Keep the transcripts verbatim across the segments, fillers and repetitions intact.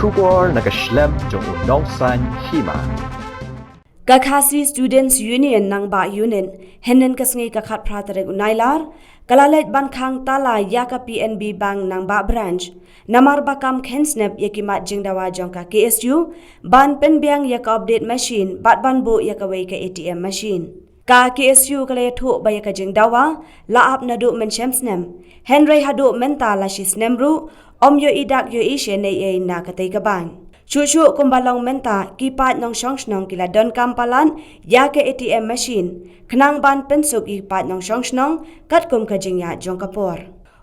Khubor na ka shlem jong u nongsan hima. Ka Khasi Students Union Nangbah Unit, hynnin ka sngi ka khatphra tarik u Nailar, ka la leit ban khang tala ïa ka P N B Bank Nangbah Branch. Namar ba kam khein snep ïa ki mat jingdawa jong ka K S U, ban pynbiang ïa ka update machine, bad ban buh ïa kawei ka A T M machine. Ka K S U ka la ïathuh ba ïa ka jingdawa, la ap naduh mynshem snem. Hynrei haduh mynta la shi snem ruh, ym ïohi dak ïohi shuh ei ei na katei ka bank. Shuh shuh kumba long mynta, ki paid nongshong shnong ki la donkam palat ïa ka A T M machine, khnang ban pynsuk ïa ki paid nongshong shnong, katkum ka jingïaid jong ka por.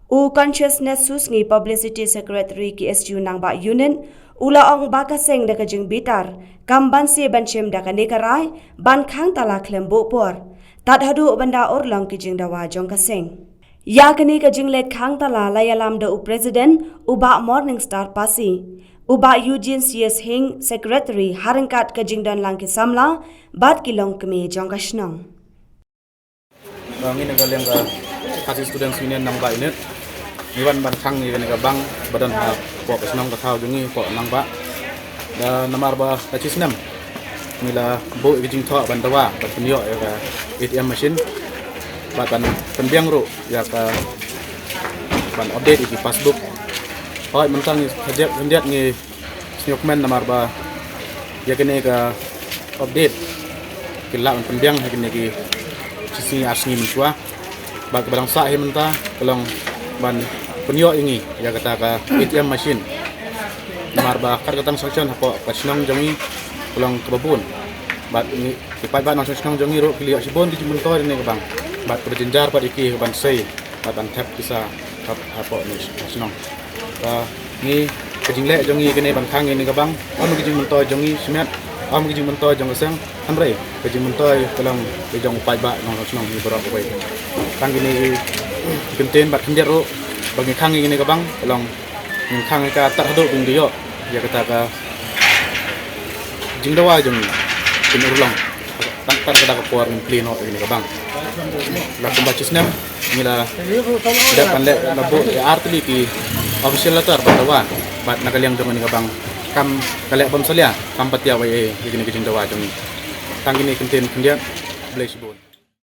U Consciousness Susngi, Publicity Secretary K S U Nangbah Unit, u la ong ba ka seng da ka jingbitar, kam ban sie ban shim da kane ka rai, ban khang tala khlem buh por. Tad haduh ban da urlong ki jingdawa jong ka seng. Ïa kane ka jingleit khang tala la ïalam da u President, u Bah Morningstar Passy, u Bah Eugene C S Hing, Secretary, ha ryngkat ka jingdon lang ki samla, bad ki longkmie jong ka shnong. Ngi na ka liang ka Khasi Students Union Nangbah Unit. Ngi wan ban khang ïa kane ka bank, ba don hapoh ka shnong ka thaw jong ngi, hapoh Nangbah. Da namar ba ka shi snem, ngi la buh ïa ka jingthoh ban dawa, ban pynïoh ïa ka A T M machine. Bad ban pynbiang ruh ïa ka, ban update ïa ki passbook. Hooid, mynta ngi khyndiat, khyndiat ngi sngewkmen namar ba ïa kane ka update ki lah ban pynbiang ha kine ki shi sngi ar sngi mynshuwa. Bad kaba dang sah hi mynta ka long ban pynïoh ïa ngi ïa kata ka A T M machine. Namar ba kat ka tang sanction hapoh ka shnong jong ngi ka long kaba bun. Bad ngi, ki paidbah nongshong shnong jong ngi ruh ki la ïoh shibun ki jingmyntoi na kane ka bank. Bad kaba jynjar pat ïa ki ban sei, bad ban thep pisa hap-, hapoh ne shnong. Ka ngi, ka jingleh jong ngi kane ban khang ïa kane ka bank, ym ka jingmyntoi jong ngi shimet, ym ka jingmyntoi jong ka seng, hynrei ka jingmyntoi ka long ka jong u paidbah nongshong shnong ngi baroh kawei. Tang kine ki kyntien bad khyndiat ruh ba ngi khang ïa kane ka bank, ka long ngi khang ïa ka tad haduh ba ngin da ïoh ïa kata ka jingdawa jong ngi, kin urlong. Tang, tang kata ka por ngin plie noh ïa kane ka bank. La kumba shi snem ngi la dep ban leh, la buh ïa ar tylli ki official letter ban dawa. Bad na ka liang jong kane ka bank kam, ka leh bym salia, kam pat ïa wei ei ïa kane ka jingdawa jong ngi. Tang kine ki kyntien khyndiat, khublei shibun.